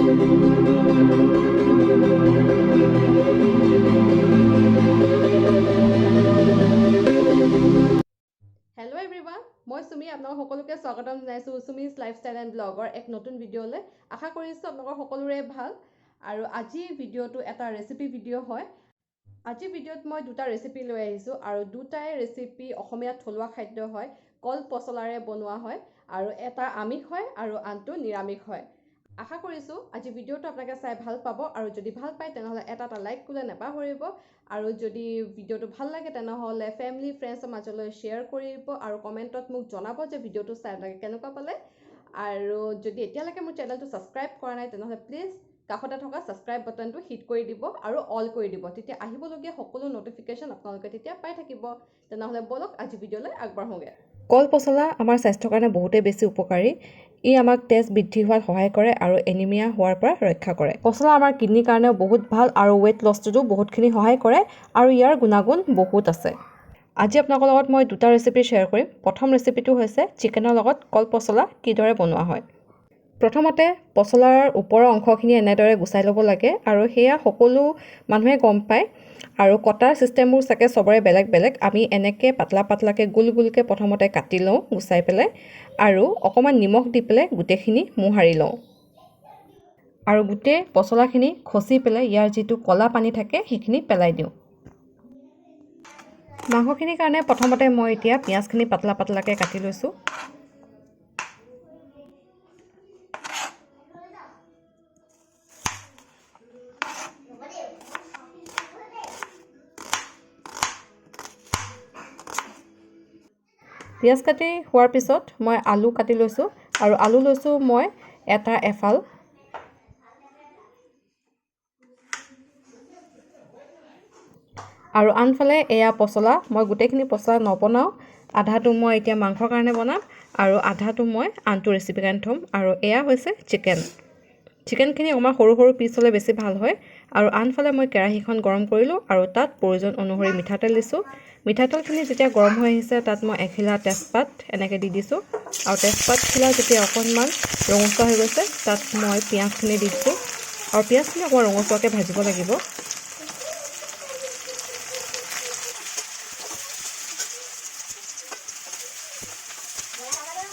Hello' everyone, মই চুমি, আপোনালোক সকলোকে স্বাগতম জনাইছোঁ চুমিজ লাইফষ্টাইল এণ্ড ব্লগৰ এক নতুন ভিডিঅ'লৈ। আশা কৰিছোঁ আপোনালোকৰ সকলোৰে ভাল। আৰু আজিৰ ভিডিঅ'টো এটা ৰেচিপি ভিডিঅ' হয়। আজিৰ ভিডিঅ'ত মই দুটা ৰেচিপি লৈ আহিছোঁ আৰু দুটাই ৰেচিপি অসমীয়া থলুৱা খাদ্য হয়, কল পচলাৰে বনোৱা হয় আৰু এটা আমিষ হয় আৰু আনটো নিৰামিষ হয়। আশা কৰিছোঁ আজি ভিডিঅ'টো আপোনালোকে চাই ভাল পাব আৰু যদি ভাল পায় তেনেহ'লে এটা এটা লাইক কৰিবলৈ নাপাহৰিব আৰু যদি ভিডিঅ'টো ভাল লাগে তেনেহ'লে ফেমিলি ফ্ৰেণ্ডছৰ মাজলৈ শ্বেয়াৰ কৰিব আৰু কমেণ্টত মোক জনাব যে ভিডিঅ'টো চাই আপোনালোকে কেনেকুৱা পালে। আৰু যদি এতিয়ালৈকে মোৰ চেনেলটো ছাবস্ক্ৰাইব কৰা নাই তেনেহ'লে প্লিজ কাষতে থকা ছাবস্ক্ৰাইব বাটনটো হিট কৰি দিব আৰু অল কৰি দিব, তেতিয়া আহিবলগীয়া সকলো ন'টিফিকেশ্যন আপোনালোকে তেতিয়া পাই থাকিব। তেনেহ'লে ব'লক আজি ভিডিঅ'লৈ আগবাঢ়োঁগৈ। কল পচলা আমাৰ স্বাস্থ্যৰ কাৰণে বহুতেই বেছি উপকাৰী। ই আমাক তেজ বৃদ্ধি হোৱাত সহায় কৰে আৰু এনিমিয়া হোৱাৰ পৰা ৰক্ষা কৰে। পচলা আমাৰ কিডনীৰ কাৰণেও বহুত ভাল আৰু ৱেইট লছটোতো বহুতখিনি সহায় কৰে আৰু ইয়াৰ গুণাগুণ বহুত আছে। আজি আপোনালোকৰ লগত মই দুটা ৰেচিপি শ্বেয়াৰ কৰিম। প্ৰথম ৰেচিপিটো হৈছে চিকেনৰ লগত কল পচলা কিদৰে বনোৱা হয়। প্ৰথমতে পচলাৰ ওপৰৰ অংশখিনি এনেদৰে গুচাই ল'ব লাগে আৰু সেয়া সকলো মানুহে গম পায়। আৰু কটাৰ ছিষ্টেমবোৰ চাগে চবৰে বেলেগ বেলেগ। আমি এনেকৈ পাতলা পাতলাকৈ গোল গোলকৈ প্ৰথমতে কাটি লওঁ গুচাই পেলাই আৰু অকণমান নিমখ দি পেলাই গোটেইখিনি মোহাৰি লওঁ আৰু গোটেই পচলাখিনি খচি পেলাই ইয়াৰ যিটো ক'লা পানী থাকে সেইখিনি পেলাই দিওঁ। মাংসখিনিৰ কাৰণে প্ৰথমতে মই এতিয়া পিঁয়াজখিনি পাতলা পাতলাকৈ কাটি লৈছোঁ। পিঁয়াজ কাটি হোৱাৰ পিছত মই আলু কাটি লৈছোঁ আৰু আলু লৈছোঁ মই এটা এফাল। আৰু আনফালে এয়া পচলা, মই গোটেইখিনি পচলা নবনাওঁ, আধাটো মই এতিয়া মাংসৰ কাৰণে বনাম আৰু আধাটো মই আনটো ৰেচিপিৰ কাৰণে থ'ম। আৰু এয়া হৈছে চিকেন। চিকেনখিনি অকণমান সৰু সৰু পিচ হ'লে বেছি ভাল হয়। আৰু আনফালে মই কেৰাহীখন গৰম কৰিলোঁ আৰু তাত প্ৰয়োজন অনুসৰি মিঠাতেল দিছোঁ। মিঠাতেলখিনি যেতিয়া গৰম হৈ আহিছে তাত মই এখিলা তেজপাত এনেকৈ দি দিছোঁ আৰু তেজপাতখিলা যেতিয়া অকণমান ৰঙচুৱা হৈ গৈছে তাত মই পিঁয়াজখিনি দি দিছোঁ আৰু পিঁয়াজখিনি অকণমান ৰঙচুৱাকৈ ভাজিব লাগিব।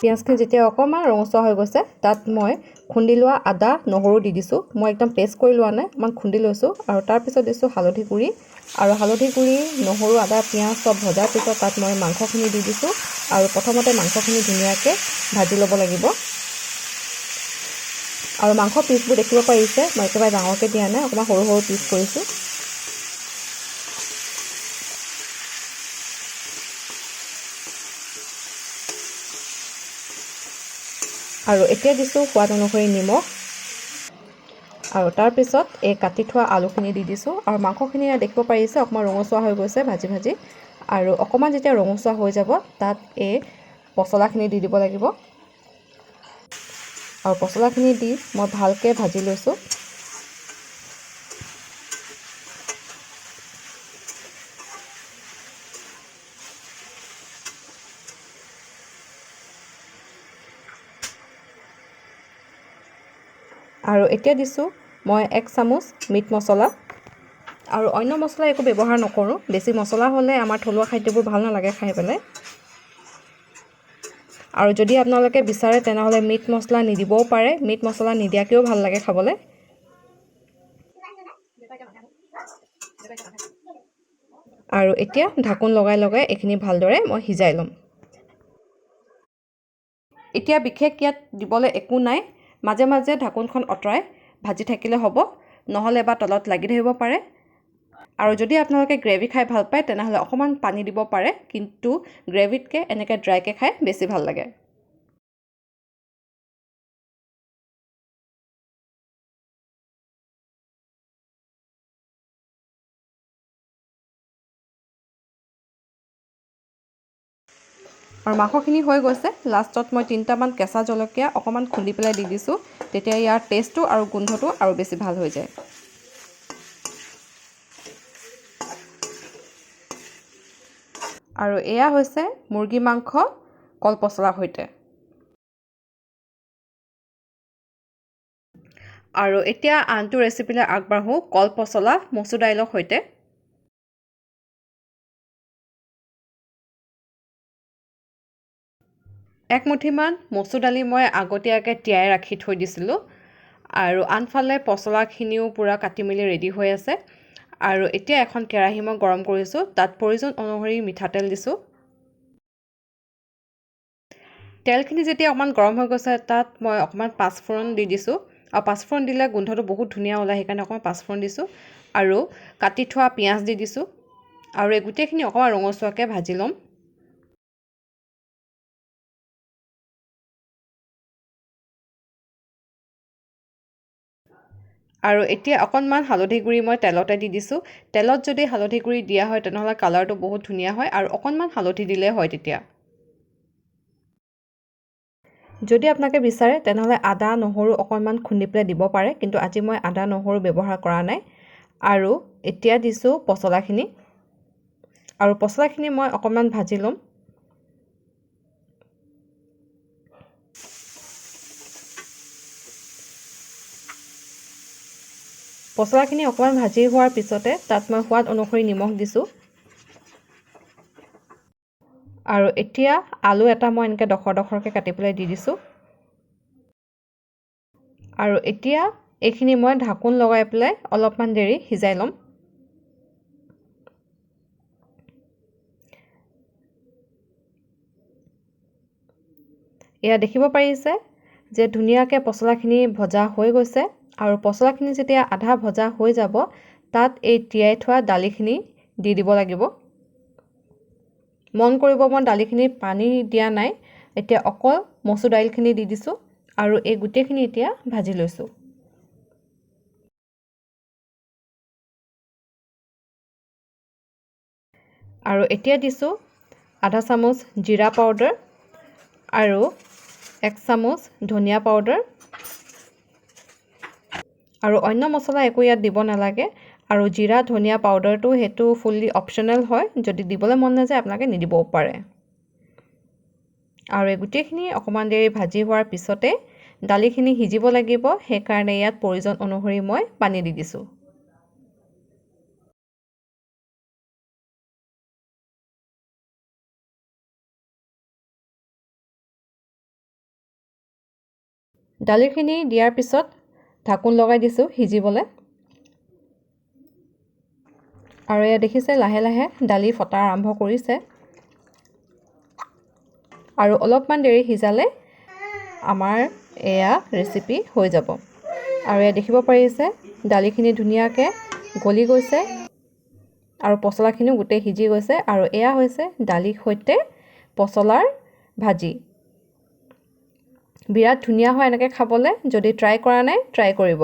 পিঁয়াজখিনি যেতিয়া অকণমান ৰঙচুৱা হৈ গৈছে তাত মই খুন্দি লোৱা আদা নহৰু দি দিছোঁ। মই একদম পেষ্ট কৰি লোৱা নাই, অকণমান খুন্দি লৈছোঁ। আৰু তাৰপিছত দিছোঁ হালধি গুড়ি আৰু হালধি গুড়ি নহৰু আদা পিঁয়াজ চব ভজাৰ পিছত তাত মই মাংসখিনি দি দিছোঁ আৰু প্ৰথমতে মাংসখিনি ধুনীয়াকৈ ভাজি ল'ব লাগিব। আৰু মাংস পিচবোৰ দেখিব পাৰিছে, মই একেবাৰে ডাঙৰকৈ দিয়া নাই, অকণমান সৰু সৰু পিচ কৰিছোঁ। আৰু এতিয়া দিছোঁ সোৱাদ অনুসৰি নিমখ আৰু তাৰপিছত এই কাটি থোৱা আলুখিনি দি দিছোঁ। আৰু মাংসখিনি দেখিব পাৰিছে অকণমান ৰঙচুৱা হৈ গৈছে ভাজি ভাজি। আৰু অকণমান যেতিয়া ৰঙচুৱা হৈ যাব তাত এই পচলাখিনি দি দিব লাগিব আৰু পচলাখিনি দি মই ভালকৈ ভাজি লৈছোঁ। আৰু এতিয়া দিছোঁ মই 1 চামুচ মিট মছলা আৰু অন্য মছলা একো ব্যৱহাৰ নকৰোঁ। বেছি মছলা হ'লে আমাৰ থলুৱা খাদ্যবোৰ ভাল নালাগে খাই পেলাই। আৰু যদি আপোনালোকে বিচাৰে তেনেহ'লে মিট মছলা নিদিবও পাৰে, মিট মছলা নিদিয়াকৈও ভাল লাগে খাবলৈ। আৰু এতিয়া ঢাকোন লগাই লগাই এইখিনি ভালদৰে মই সিজাই ল'ম। এতিয়া বিশেষ ইয়াত দিবলৈ একো নাই, মাজে মাজে ঢাকোনখন আঁতৰাই ভাজি থাকিলে হ'ব, নহ'লে বা তলত লাগি ধৰিব পাৰে। আৰু যদি আপোনালোকে গ্ৰেভি খাই ভাল পায় তেনেহ'লে অকণমান পানী দিব পাৰে, কিন্তু গ্ৰেভিতকৈ এনেকৈ ড্ৰাইকৈ খাই বেছি ভাল লাগে। আৰু মাংসখিনি হৈ গৈছে। লাষ্টত মই 3টামান কেঁচা জলকীয়া অকণমান খুন্দি পেলাই দি দিছোঁ, তেতিয়া ইয়াৰ টেষ্টটো আৰু গোন্ধটো আৰু বেছি ভাল হৈ যায়। আৰু এয়া হৈছে মুৰ্গী মাংস কল পচলাৰ সৈতে। আৰু এতিয়া আনটো ৰেচিপিলৈ আগবাঢ়োঁ, কল পচলা মচুৰ দাইলৰ সৈতে। এক মুঠিমান মচুৰ দালি মই আগতীয়াকৈ তিয়াই ৰাখি থৈ দিছিলোঁ আৰু আনফালে পচলাখিনিও পূৰা কাটি মেলি ৰেডি হৈ আছে। আৰু এতিয়া এখন কেৰাহী মই গৰম কৰিছোঁ, তাত প্ৰয়োজন অনুসৰি মিঠাতেল দিছোঁ। তেলখিনি যেতিয়া অকণমান গৰম হৈ গৈছে তাত মই অকণমান পাঁচফোৰণ দি দিছোঁ। আৰু পাঁচফোৰণ দিলে গোন্ধটো বহুত ধুনীয়া ওলায়, সেইকাৰণে অকণমান পাঁচফোৰণ দিছোঁ। আৰু কাটি থোৱা পিঁয়াজ দি দিছোঁ আৰু এই গোটেইখিনি অকণমান ৰঙচুৱাকৈ ভাজি ল'ম। আৰু এতিয়া অকণমান হালধি গুড়ি মই তেলতে দি দিছোঁ। তেলত যদি হালধি গুড়ি দিয়া হয় তেনেহ'লে কালাৰটো বহুত ধুনীয়া হয় আৰু অকণমান হালধি দিলে হয় তেতিয়া। যদি আপোনালোকে বিচাৰে তেনেহ'লে আদা নহৰু অকণমান খুন্দি পেলাই দিব পাৰে, কিন্তু আজি মই আদা নহৰু ব্যৱহাৰ কৰা নাই। আৰু এতিয়া দিছোঁ পচলাখিনি আৰু পচলাখিনি মই অকণমান ভাজি ল'ম। পচলাখিনি অকণমান ভাজি হোৱাৰ পিছতে তাত মই সোৱাদ অনুসৰি নিমখ দিছোঁ। আৰু এতিয়া আলু এটা মই এনেকৈ ডখৰ ডখৰকৈ কাটি পেলাই দি দিছোঁ। আৰু এতিয়া এইখিনি মই ঢাকোন লগাই পেলাই অলপমান দেৰি সিজাই ল'ম। এয়া দেখিব পাৰিছে যে ধুনীয়াকৈ পচলাখিনি ভজা হৈ গৈছে। আৰু পচলাখিনি যেতিয়া আধা ভজা হৈ যাব তাত এই তিয়াই থোৱা দালিখিনি দি দিব লাগিব। মন কৰিব, মই দালিখিনি পানী দিয়া নাই, এতিয়া অকল মচুৰ দাইলখিনি দি দিছোঁ আৰু এই গোটেইখিনি এতিয়া ভাজি লৈছোঁ। আৰু এতিয়া দিছোঁ আধা চামুচ জিৰা পাউডাৰ আৰু এক চামুচ ধনিয়া পাউডাৰ। আৰু অন্য মছলা একো ইয়াত দিব নালাগে। আৰু জিৰা ধনিয়া পাউডাৰটো সেইটো ফুল্লি অপশ্যনেল হয়, যদি দিবলৈ মন নাযায় আপোনালোকে নিদিবও পাৰে। আৰু এই গোটেইখিনি অকণমান দেৰি ভাজি হোৱাৰ পিছতে দালিখিনি সিজিব লাগিব, সেইকাৰণে ইয়াত প্ৰয়োজন অনুসৰি মই পানী দি দিছোঁ। দালিখিনি দিয়াৰ পিছত ঢাকোন লগাই দিছোঁ সিজিবলৈ। আৰু এয়া দেখিছে লাহে লাহে দালি ফটা আৰম্ভ কৰিছে। আৰু অলপমান দেৰি সিজালে আমাৰ এয়া ৰেচিপি হৈ যাব। আৰু এয়া দেখিব পাৰিছে দালিখিনি ধুনীয়াকৈ গলি গৈছে আৰু পচলাখিনিও গোটেই সিজি গৈছে। আৰু এয়া হৈছে দালিৰ সৈতে পচলাৰ ভাজি। বিৰাট ধুনীয়া হয় এনেকৈ খাবলৈ, যদি ট্ৰাই কৰা নাই ট্ৰাই কৰিব।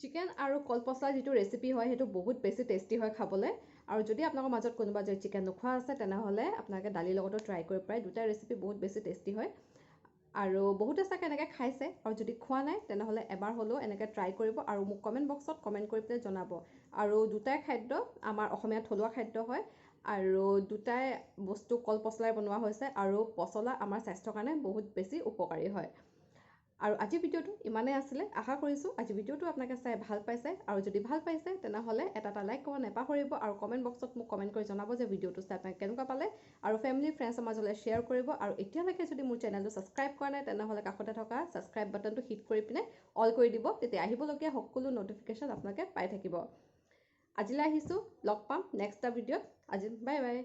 চিকেন আৰু কল পচলা যিটো ৰেচিপি হয় সেইটো বহুত বেছি টেষ্টি হয় খাবলৈ। আৰু যদি আপোনালোকৰ মাজত কোনোবা যদি চিকেন নোখোৱা আছে তেনেহ'লে আপোনালোকে দালিৰ লগতো ট্ৰাই কৰিব পাৰে। দুটা ৰেচিপি বহুত বেছি টেষ্টি হয় আৰু বহুতে চাগে এনেকৈ খাইছে। আৰু যদি খোৱা নাই তেনেহ'লে এবাৰ হ'লেও এনেকৈ ট্ৰাই কৰিব আৰু মোক কমেণ্ট বক্সত কমেণ্ট কৰি পেলাই জনাব। আৰু দুটাই খাদ্য আমাৰ অসমীয়া থলুৱা খাদ্য হয় আৰু দুটাই বস্তু কল পচলাই বনোৱা হৈছে আৰু পচলা আমাৰ স্বাস্থ্যৰ কাৰণে বহুত বেছি উপকাৰী হয়। আৰু আজি ভিডিঅ'টো ইমানেই আছিলে, আশা কৰিছোঁ আজি ভিডিঅ'টো আপোনালোকে চাই ভাল পাইছে। আৰু যদি ভাল পাইছে তেনেহ'লে এটা এটা লাইক কৰিব নাপাহৰিব আৰু কমেণ্ট বক্সত মোক কমেণ্ট কৰি জনাব যে ভিডিঅ'টো চাই আপোনালোকে কেনেকুৱা পালে আৰু ফেমিলি ফ্ৰেণ্ডছৰ মাজলৈ শ্বেয়াৰ কৰিব। আৰু এতিয়ালৈকে যদি মোৰ চেনেলটো ছাবস্ক্ৰাইব কৰা নাই তেনেহ'লে কাষতে থকা ছাবস্ক্ৰাইব বাটনটো হিট কৰি পিনে অল কৰি দিব, তেতিয়া আহিবলগীয়া সকলো ন'টিফিকেশ্যন আপোনালোকে পাই থাকিব। আজিলৈ আহিছোঁ, লগ পাম নেক্সট এটা ভিডিঅ'ত। আজি বাই বাই।